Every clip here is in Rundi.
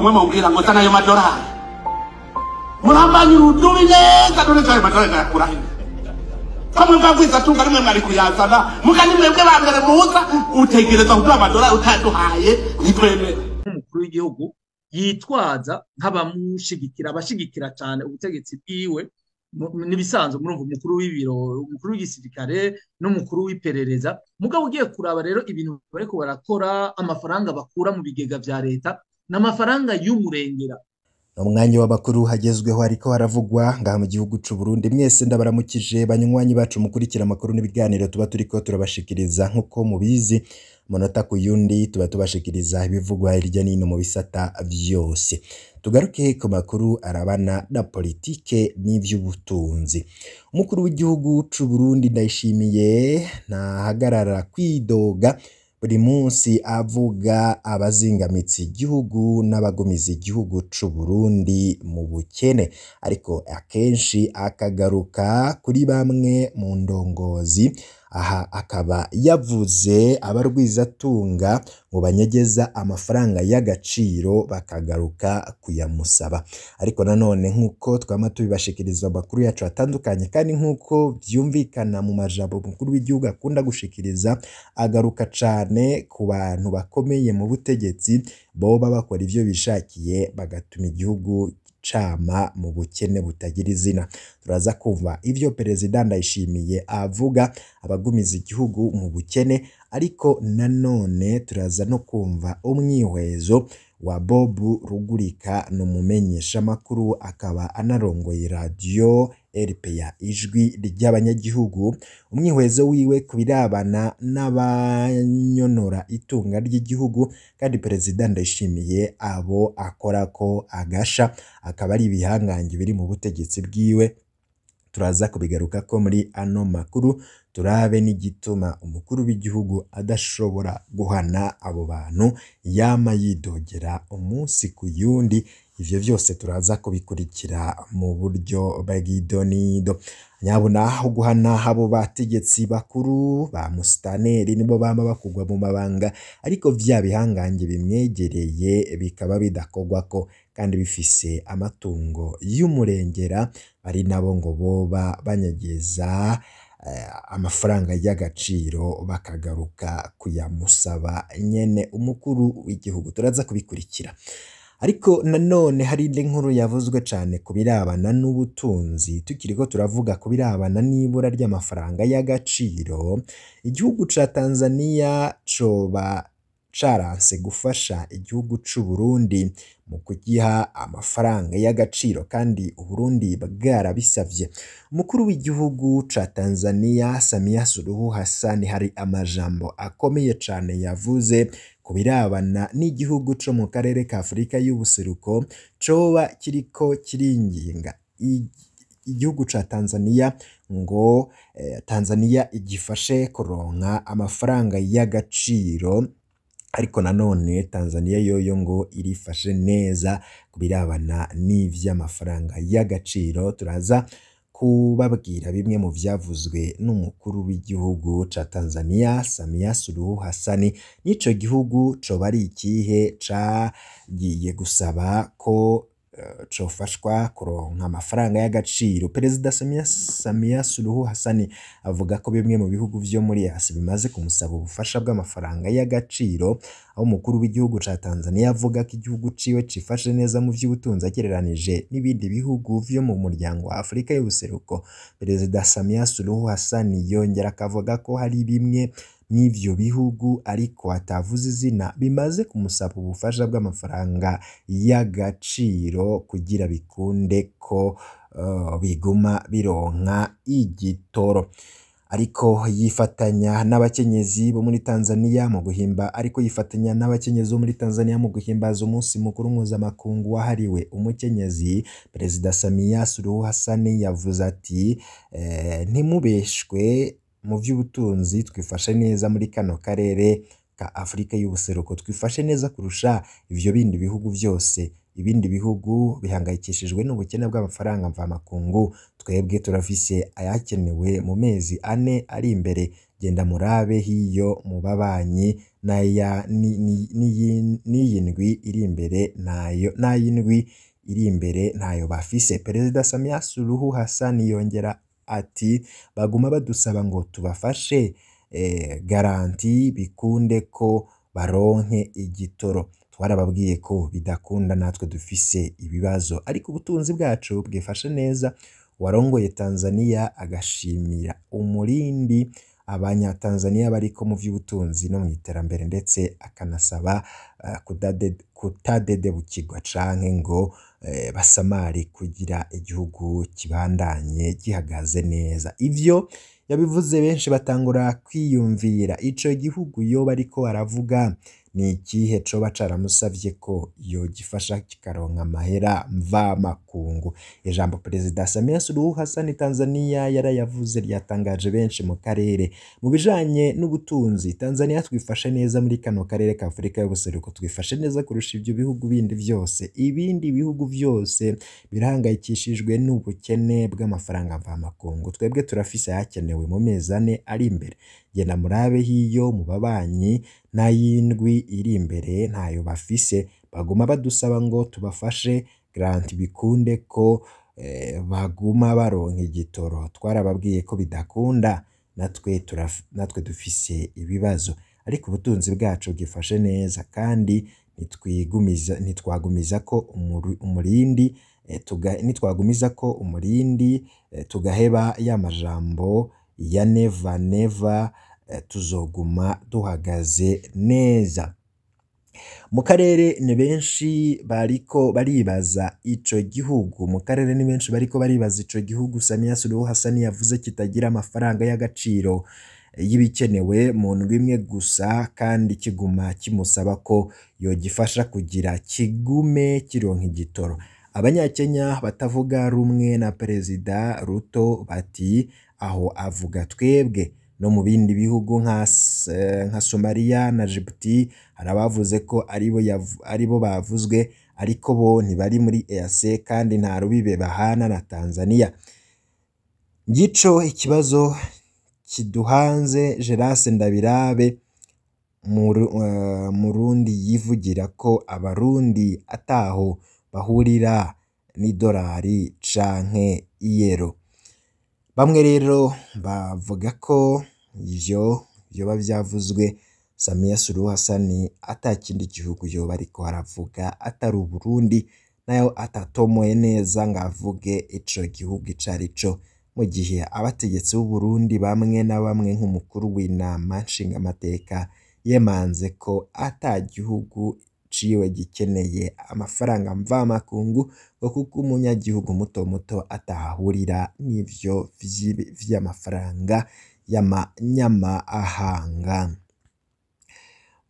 Kumwe mubwira ngo zana ayo madorari, murambanye urudubi neza. None ayo madorari ndayakura he? Kamwe bwagwiza tunga rimwe mwari kuyazana, muga ni mwebwe ba mbere muza utegereza kuduha amadorari, utayaduhaye ntitwemere. Nk'umukuru w'igihugu yitwaza nk'abamushigikira, abashigikira cyane ubutegetsi bwiwe n'ibisanzwe. Murumva, umukuru w'ibiro, umukuru w'igisirikare n'umukuru w'iperereza. Mugabo ugiye kuraba rero ibintu bariko barakora, amafaranga bakura mu bigega vya leta n'amafaranga y'umurengera. Umwanya w'amakuru hagezweho ariko haravugwa ngaha mu gihugu c'u Burundi. Mwese ndabaramukije, banywanyi bacu mukurikira amakuru n'ibiganiro tuba turiko turabashikiriza. Nk'uko mubizi, umunota ku yundi tuba tubashikiriza ibivugwa hirya n'ino mu bisata vyose. Tugaruke ku makuru arabana na politike n'ivy'ubutunzi. Umukuru w'igihugu c'u Burundi Ndayishimiye ntahagarara kwidoga, buri munsi avuga abazingamitse igihugu n'abagumiza igihugu c'u Burundi mu bukene, ariko akenshi akagaruka kuri bamwe mu ndongozi. Aha akaba yavuze abarwizatunga ngo banyegeza amafaranga y'agaciro bakagaruka kuyamusaba. Ariko nanone, nk'uko twama tubibashikiriza amakuru yacu atandukanye, kandi nk'uko vyumvikana mu majambo umukuru w'igihugu akunda gushikiriza, agaruka cane ku bantu bakomeye mu butegetsi boba bakora ivyo bishakiye, bagatuma igihugu cama mu bukene butagira izina. Turaza kumva ivyo Perezida Ndayishimiye avuga abagumiza igihugu mu bukene, ariko nanone turaza no kumva umwihwezo wa Bob Rugurika, ni umumenyeshamakuru akaba anarongoye radiyo RPA, Ijwi ry'Abanyagihugu. Umwihwezo wiwe ku birabana n'abanyonora itunga ry'igihugu, kandi Perezida Ndayishimiye abo akorako agasha akaba ari ibihangange biri mu butegetsi bwiwe. Turaza kubigarukako muri ano makuru, turabe n'igituma umukuru w'igihugu adashobora guhana abo bantu yama yidogera umunsi ku yundi. Ivyo vyose turaza kubikurikira mu buryo bw'idonido. Nyabuna aho guhana abo bategetsi bakuru ba musitaneri, nibo bama bakugwa mu mabanga, ariko vya bihangange bimwegereye bikaba bidakogwako kandi bifise amatungo y'umurengera, ari nabo ngo boba banyegeza amafaranga y'agaciro bakagaruka kuyamusaba nyene umukuru w'igihugu. Turaza kubikurikira. Ariko nanone hari indi nkuru yavuzwe cane ku birabana n'ubutunzi. Tukiriko turavuga ku birabana n'ibura ry'amafaranga y'agaciro, igihugu ca Tanzania coba caranse gufasha igihugu c'u Burundi mu kugiha amafaranga y'agaciro kandi Uburundi bwarabisavye. Umukuru w'igihugu ca Tanzania Samia Suluhu Hassan hari amajambo akomeye cane yavuze ku birabana n'igihugu co mu karere ka Afurika y'ubuseruko coba kiriko kiringinga igihugu ca Tanzania ngo Tanzania igifashe kuronka amafaranga y'agaciro. Ariko nanone Tanzania yoyo ngo irifashe neza ku birabana n'ivy'amafaranga y'agaciro. Turaza kubabwira bimwe mu vyavuzwe n'umukuru w'igihugu ca Tanzania Samia Suluhu Hassan, n'ico gihugu coba ari ikihe cagiye gusaba ko cofashwa kuronka amafaranga y'agaciro. Perezida Samia Suluhu Hassan avuga ko bimwe mu bihugu vyo muri Asia bimaze kumusaba ubufasha bw'amafaranga y'agaciro, aho umukuru w'igihugu ca Tanzania avuga ko igihugu ciwe cifashe neza mu vy'ubutunzi agereranije n'ibindi bihugu vyo mu muryango wa Afurika y'ubuseruko. Perezida Samia Suluhu Hassan yongera akavuga ko hari bimwe mw'ivyo bihugu, ariko atavuze izina, bimaze kumusaba ubufasha bw'amafaranga y'agaciro kugira bikunde ko biguma bironka igitoro. Ariko yifatanya n'abakenyezi bo muri Tanzania mu guhimba ariko yifatanya n'abakenyezi bo muri Tanzania mu guhimbaza umunsi mukuru mpuzamakungu wahariwe umukenyezi. Perezida Samia Suluhu Hassan yavuze ati: "Ntimubeshwe, mu vy'ubutunzi twifashe neza muri kano karere ka Afurika y'ubuseruko, twifashe neza kurusha ivyo bindi bihugu vyose." Ibindi bihugu bihangayikishijwe n'ubukene bw'amafaranga mvamakungu, twebwe turafise ayakenewe mu mezi 4 ari imbere. Genda murabe hiyo mu babanyi n'iyindwi iri imbere nayo n'ayindwi iri imbere ntayo bafise. Perezida Samia Suluhu Hassan yongera ati baguma badusaba ngo tubafashe garanti bikunde ko baronke igitoro. Twarababwiye ko bidakunda, natwe dufise ibibazo, ariko ubutunzi bwacu bwifashe neza. Warongoye Tanzania agashimira umurindi abanyatanzania bariko mu vy'ubutunzi no mw'iterambere, ndetse akanasaba kutadedebukirwa canke ngo basamare kugira igihugu kibandanye gihagaze neza. Ivyo yabivuze benshi batangura kwiyumvira ico gihugu yoba ariko aravuga ni ikihe coba caramusavye ko yogifasha kikaronka amahera mvamakungu. Ijambo Perezida Samia Suluhu Hassan Tanzania yarayavuze ryatangaje benshi mu karere. Mu bijanye n'ubutunzi, Tanzania twifashe neza muri kano karere ka Afurika y'ubuseruko, twifashe neza kurusha ivyo bihugu bindi vyose. Ibindi bihugu vyose birahangayikishijwe n'ubukene bw'amafaranga mvamakungu, twebwe turafise ayakenewe mu mezi 4 ari imbere. Genda murabe hiyo mu babanyi n'ayindwi iri imbere ntayo bafise, baguma badusaba ngo tubafashe grant bikunde ko baguma baronka igitoro. Twarababwiye ko bidakunda, natwe dufise ibibazo, ariko ubutunzi bwacu bwifashe neza kandi ntitwagumiza ko umurindi nitwagumiza ko umurindi tugaheba ya majambo ya never never, tuzoguma duhagaze neza. Mu karere ni benshi bariko baribaza ico gihugu, mu karere ni benshi bariko baribaza ico gihugu Samia Suluhu Hassan yavuze kitagira amafaranga y'agaciro y'ibikenewe mu ndwi imwe gusa, kandi kiguma kimusaba ko yogifasha kugira kigume kironka igitoro. Abanyakenya batavuga rumwe na Perezida Ruto bati aho avuga twebwe. No mu bindi bihugu nka Somalia na Djibouti hari abavuze ko aribo bavuzwe, ariko bo ntibari muri EAC kandi nta rubibe bahana na Tanzania. Ngico ikibazo kiduhanze. Gerase Ndabirabe Murundi yivugira ko abarundi ataho bahurira n'idolari canke iyero. Bamwe rero bavuga ko ivyo vyoba vyavuzwe Samia Suluhu Hassan atakindi gihugu yoba ariko aravuga atari Uburundi, nayo atatomoye neza ngo avuge ico gihugu icarico, mu gihe abategetsi b'Uburundi bamwe na bamwe nk'umukuru w'inama nshingamateka yemanze ko ata gihugu ciwe gikeneye amafaranga mvamakungu, ngo kuko umunyagihugu muto muto atahahurira n'ivyo vy'amafaranga y'amanyamahanga.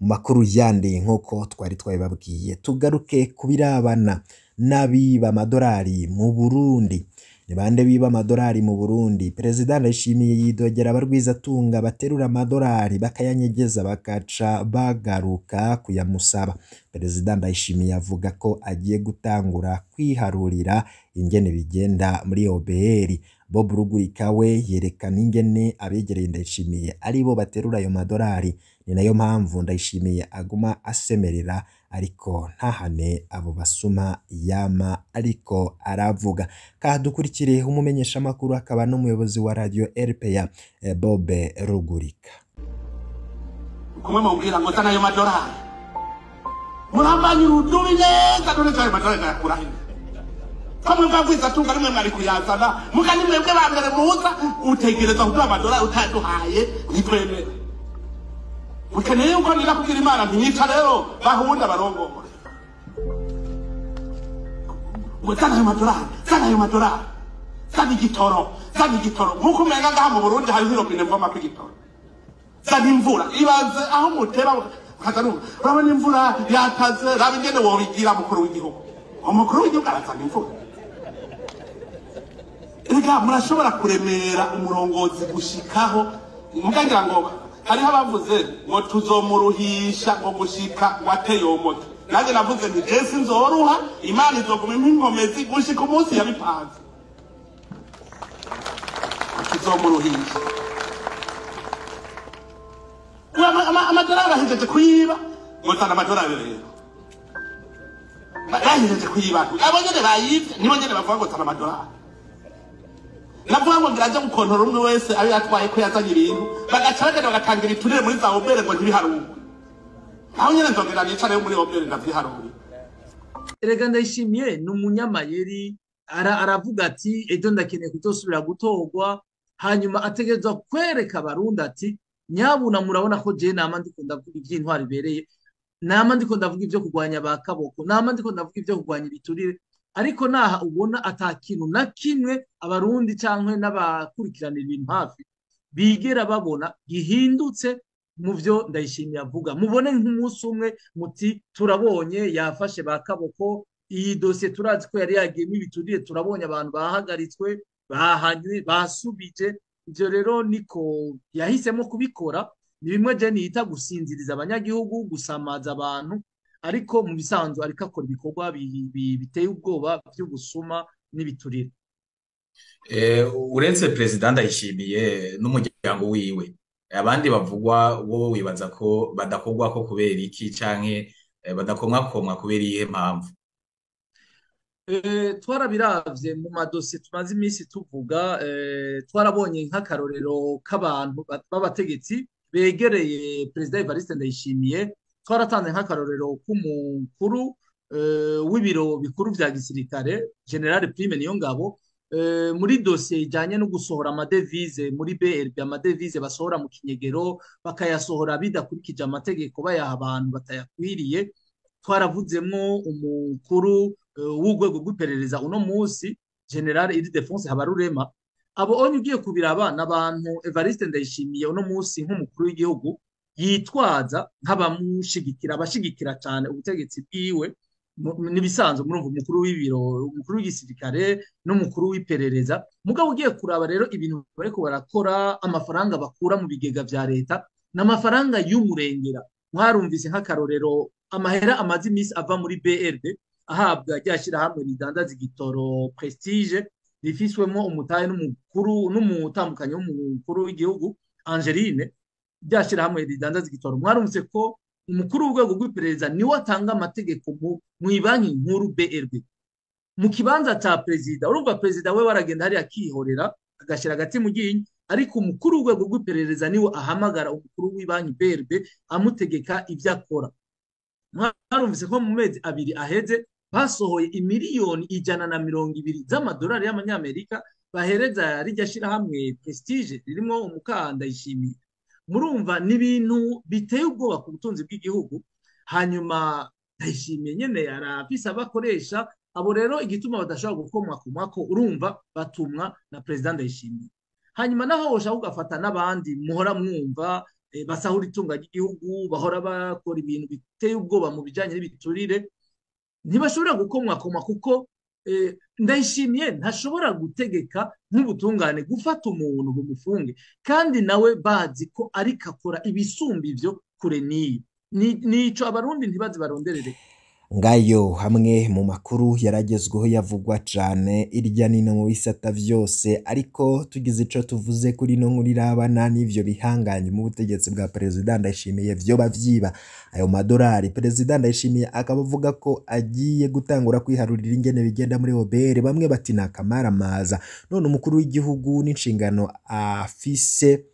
Mu makuru yandi nk'uko twari twabibabwiye, tugaruke kubirabana n'abiba amadolari mu Burundi. Ni bande biba amadolari mu Burundi? Perezida Ndayishimiye yidogera abarwizatunga baterura amadolari bakayanyegeza bakaca bagaruka kuyamusaba. Perezida Ndayishimiye avuga ko agiye gutangura kwiharurira ingene bigenda muri OBR. Bob Rugurika we yerekana ingene abegereye Ndayishimiye aribo baterura ayo madolari. Ni nayo mpamvu Ndayishimiye aguma asemerera ariko ntahane abo basuma yama ariko aravuga. Kadukurikire umumenyeshamakuru akaba n'umuyobozi wa radio RPA Bob Rugurika. Kumwe mubwira ngo zana ayo madolari, murambanye urudubi neza, none ayo madolari ayakura he? Kamwe mvagwiza tunga rimwe mwari kuyazana, mugani mwebwe ba mbere muza utegereza kuduha amadolari utaduhaye ntitwemere. Mukeneye yuko nira kugira Imana ntinyica rero bahunda barongore. Ngo zana ayo madolari, zana ayo madolari, zana igitoro, zana igitoro. Nkuko umenga ngaha mu Burundi hariho irobine mvomako igitoro. Zana imvura, ibaze aho mutera ukaza numva urabona imvura yataze, raba ingene wobigira mukuru w'igihugu. Umukuru w'igihugu arazana imvura. Erega murashobora kuremera umurongozi gushikaho, mukagira ngo hariho abavuze ngo tuzomuruhisha ngo gushika wateyomoke. Nanjye navuze nti je sinzoruha, Imana izoguma impa inkomezi gushika umunsi yabipanze. Kizomuruhisha. Amadolari bahejeje kuyiba, ngo zana amadolari rero. Bahejeje kuyiba, abo nyene bayivye, nibo nyene bavuga ngo zana amadolari. Navuga ngo ngira nje gukontorora umwe wese abe yatwaye ko yazanye ibintu, bagaca bagenda bagatangira iturire muri za obere ngo ntibiharurwe. Aho nyene nzogera nicare muri obere ndavyiharure. Erega Ndayishimiye ni umunyamayeri, aravuga ati ejo ndakeneye kuzosubira gutorwa, hanyuma ategerezwa kwereka abarundi ati nyabuna murabona ko je nama ndiko ndavuga ivy'intwari ibereye, nama ndiko ndavuga ivyo kurwanya ba kaboko, nama ndiko ndavuga ivyo kurwanya ibiturire, ariko naha ubona ata kintu na kimwe abarundi canke n'abakurikiranira ibintu hafi bigera babona gihindutse mu vyo Ndayishimiye avuga. Mubone nk'umunsi umwe muti turabonye yafashe ba kaboko, iyi dosiye turazi ko yari yagiyemo ibiturire, turabonye abantu bahagaritswe, bahanywe, basubije. Ivyo rero niko yahisemo kubikora, ni bimwe je niyita gusinziriza abanyagihugu, gusamaza abantu, ariko mu bisanzwe ariko akora ibikorwa biteye ubwoba vy'ubusuma n'ibiturire. Uretse Perezida Ndayishimiye n'umuryango wiwe, abandi bavugwa wowe wibaza ko badakorwa ko kubera iki canke badakomwakomwa kubera iyihe mpamvu? Twarabiravye mu madosiye tumaze iminsi tuvuga, twarabonye nk'akarorero k'abantu b'abategetsi begereye Perezida Evariste Ndayishimiye, twaratanze nk'akarorero k'umukuru w'ibiro bikuru vya gisirikare General Prime Niyongabo, muri dosiye ijanye no gusohora amadevize muri BRB, amadevize basohora mu kinyegero bakayasohora bidakurikije amategeko, bayaha abantu batayakwiriye. Twaravuzemwo umukuru w'urwego rw'iperereza uno munsi General Ildefonse Habarurema. Abo onye ugiye kubiraba n'abantu Evariste Ndayishimiye uno munsi nk'umukuru w'igihugu yitwaza nk'abamushigikira, abashigikira cyane ubutegetsi bwiwe. Nibisanzwe murumva umukuru w'ibiro, umukuru w'igisirikare n'umukuru w'iperereza. Mugabo ugiye kuraba rero ibintu bariko barakora, amafaranga bakura mu bigega vya leta n'amafaranga y'umurengera. Mwarumvise nk'akarorero amahera amaze iminsi ava muri BRD ahabwa rya shyirahamwe ridandaza igitoro Prestige, rifiswemwo umutahe n'umukuru n'umutambukanyi w'umukuru w'igihugu Angeline, rya shyirahamwe ridandaza igitoro. Mwarumvise ko umukuru w'urwego rw'iperereza niwe atanga amategeko mu banki nkuru BRD mu kibanza ca perezida. Urumva perezida we waragenda hariya akihorera agashyira agati mu ryinyo, ariko umukuru w'urwego rw'iperereza niwe ahamagara umukuru w'ibanki BRD amutegeka ivyo akora. Mwarumvise ko mu mezi abiri aheze basohoye imiliyoni 120 z'amadolari y'amanyamerika bahereza rijya shirahamwe Prestige ririmwo umukanda Ndayishimiye. Murumva ni ibintu biteye ubwoba ku butunzi bw'igihugu. Hanyuma Ndayishimiye nyene arafise abakoresha, abo rero igituma badashobora gukomwa ku mwako urumva batumwa na Perezida Ndayishimiye. Hanyuma naho woshaka ugafata n'abandi muhora mwumva basahura itunga ry'igihugu, bahora bakora ibintu biteye ubwoba mu bijanye n'ibiturire, ntibashobora gukomwakoma kuko Ndayishimiye ntashobora gutegeka nk'ubutungane gufata umuntu bumufunge, kandi nawe bazi ko ariko akora ibisumba ivyo kure n'iyo. Nico abarundi ntibazi baronderere. Ngayo hamwe mu makuru yaragezweho yavugwa cane irya nino mu bisata vyose, ariko tugize ico tuvuze kuri no nkuru irabana n'ivyo bihanganye mu butegetsi bwa Perezida Ndayishimiye vyoba vyiba ayo madolari. Perezida Ndayishimiye akaba avuga ko agiye gutangura kwiharurira ingene bigenda muri OBR, bamwe bati ni akamaramaza. None umukuru w'igihugu n'inshingano afise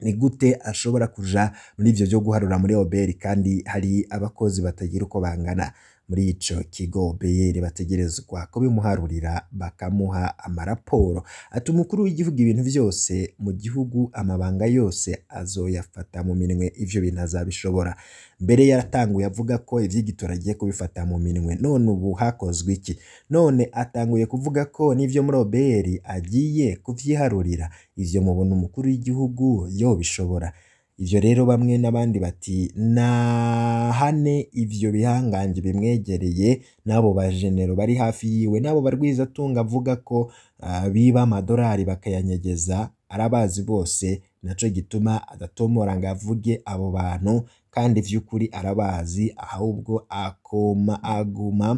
ni gute ashobora kuja muri ivyo vyo guharura muri OBR kandi hari abakozi batagira uko bangana muri ico kigo OBR bategerezwa kubimuharurira bakamuha amaraporo. Ati umukuru w'igihugu ibintu vyose mu gihugu amabanga yose azoyafata mu minwe, ivyo bintu azabishobora. Mbere yaratanguye avuga ko ivy'igitora agiye kubifata mu minwe, none ubu hakozwe iki? None atanguye kuvuga ko n'ivyo muri OBR agiye kuvyiharurira. Ivyo mubona umukuru w'igihugu yobishobora? Ivyo rero bamwe n'abandi bati nahane ivyo bihanganje bimwegereye n'abo bajenero bari hafi yiwe n'abo barwizatunga avuga ko biba amadolari bakayanyegeza, arabazi bose, naco gituma adatomora ngo avuge abo bantu kandi vy'ukuri arabazi, ahubwo akoma aguma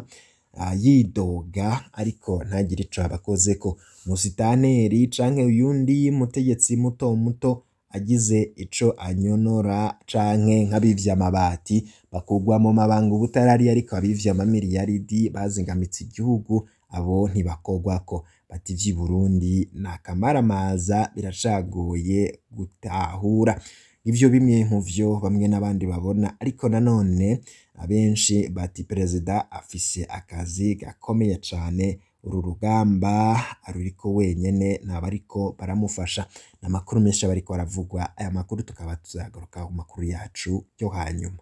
yidoga ariko ntagire ico abakozeko. Musitaneri canke uyundi mutegetsi muto muto agize ico anyonora canke nk'abivye amabati bakugwa mu mabanga ubutarari, ariko abivye amamiliyaridi bazingamitse igihugu abo ntibakogwako. Bati ivy'i Burundi ni akamaramaza, biracagoye gutahura. Ivyo bimwe mu vyo bamwe n'abandi babona, ariko nanone abenshi bati perezida afise akazi gakomeye cane, uru rugamba aruriko wenyene ntabariko baramufasha. Ni amakuru menshi aba ariko aravugwa, aya makuru tukaba tuzagaruka mu makuru yacu yo hanyuma.